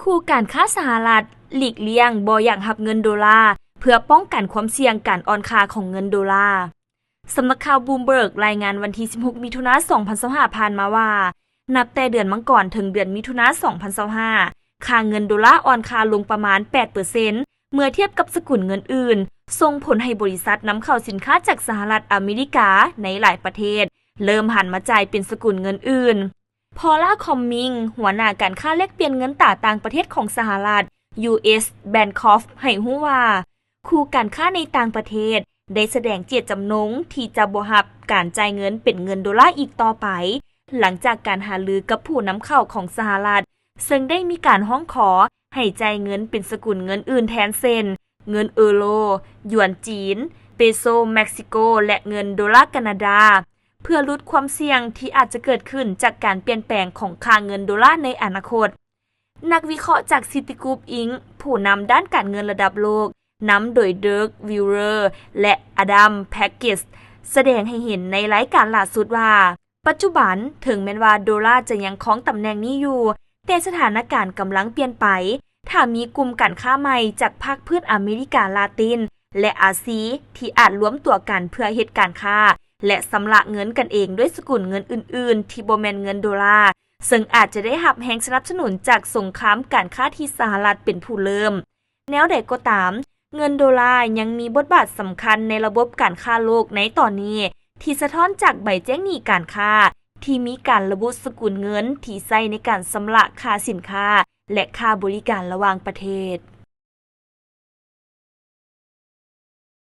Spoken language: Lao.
ຄູ່ການຄ້າສະຫະລັດຫຼີກລ່ຽງບໍ່ຢາກຮັບເງິນໂດລາ ເພື່ອປ້ອງກັນຄວາມສ່ຽງການອ່ອນຄ່າຂອງເງິນໂດລາ. ສຳນັກຂ່າວ Bloomberg ລາຍງານວັນທີສິບຫົກ ມິຖຸນາ ສອງພັນຊາວຫ້າ ຜ່ານມາວ່າ ນັບແຕ່ເດືອນມັງກອນເຖິງເດືອນມິຖຸນາ ສອງພັນຊາວຫ້າ ຄ່າເງິນໂດລາອ່ອນຄ່າລົງປະມານ ແປດເປີເຊັນ ເມື່ອທຽບກັບສະກຸນເງິນອື່ນ, ສົ່ງຜົນໃຫ້ບໍລິສັດນຳເຂົ້າສິນຄ້າຈາກສະຫະລັດອາເມລິກາໃນຫຼາຍປະເທດ ເລີ່ມຫັນມາຈ່າຍເປັນສະກຸນເງິນອື່ນ. Paula Cumming ຫົວໜ້າການຄ້າແລກປ່ຽນເງິນຕາຕ່າງປະເທດຂອງສະຫະລັດ U S Bancorp ໃຫ້ຮູ້ວ່າ ຄູ່ການຄ້າໃນຕ່າງປະເທດໄດ້ສະແດງເຈດຈຳນົງທີ່ຈະບໍ່ຮັບການຈ່າຍເງິນເປັນເງິນໂດລາອີກຕໍ່ໄປ, ຫຼັງຈາກການຫາລືກັບຜູ້ນຳເຂົ້າຂອງສະຫະລັດ ເຊິ່ງໄດ້ມີການຮ້ອງຂໍໃຫ້ຈ່າຍເງິນເປັນສະກຸນເງິນອື່ນແທນ ເຊັ່ນ ເງິນເອີໂຣ, ຢວນຈີນ, ເປໂຊເມັກຊິໂກ ແລະ ເງິນໂດລາການາດາ, ເພື່ອຫຼຸດຄວາມສ່ຽງທີ່ອາດຈະເກີດຂຶ້ນຈາກການປ່ຽນແປງຂອງຄ່າເງິນໂດລາໃນອະນາຄົດ. ນັກວິເຄາະຈາກ Citigroup Inc ຜູ້ນຳດ້ານການເງິນລະດັບໂລກ ນຳໂດຍ Dirk Wieler ແລະ Adam Pankratz ສະແດງໃຫ້ເຫັນໃນລາຍການລ່າສຸດວ່າ ປັດຈຸບັນເຖິງແມ່ນວ່າໂດລາຈະຍັງຄອງຕຳແໜ່ງນີ້ຢູ່, ແຕ່ສະຖານະການກຳລັງປ່ຽນໄປ, ຖ້າມີກຸ່ມການຄ້າໃໝ່ຈາກພາກພື້ນອາເມລິກາລາຕິນ ແລະ ອາຊີ ທີ່ອາດລວມຕົວກັນເພື່ອເຮັດການຄ້າ ແລະ ຊຳລະເງິນກັນເອງດ້ວຍສະກຸນເງິນອື່ນໆທີ່ບໍ່ແມ່ນເງິນໂດລາ, ເຊິ່ງອາດຈະໄດ້ຮັບແຮງສະໜັບສະໜູນຈາກສົງຄາມການຄ້າທີ່ສະຫະລັດເປັນຜູ້ເລີ່ມ. ແນວໃດກໍຕາມ, ເງິນໂດລາຍັງມີບົດບາດສຳຄັນໃນລະບົບການຄ້າໂລກໃນຕອນນີ້, ທີ່ສະທ້ອນຈາກໃບແຈ້ງໜີ້ການຄ້າທີ່ມີການລະບຸສະກຸນເງິນທີ່ໃຊ້ໃນການຊຳລະຄ່າສິນຄ້າ ແລະ ຄ່າບໍລິການລະຫວ່າງປະເທດ.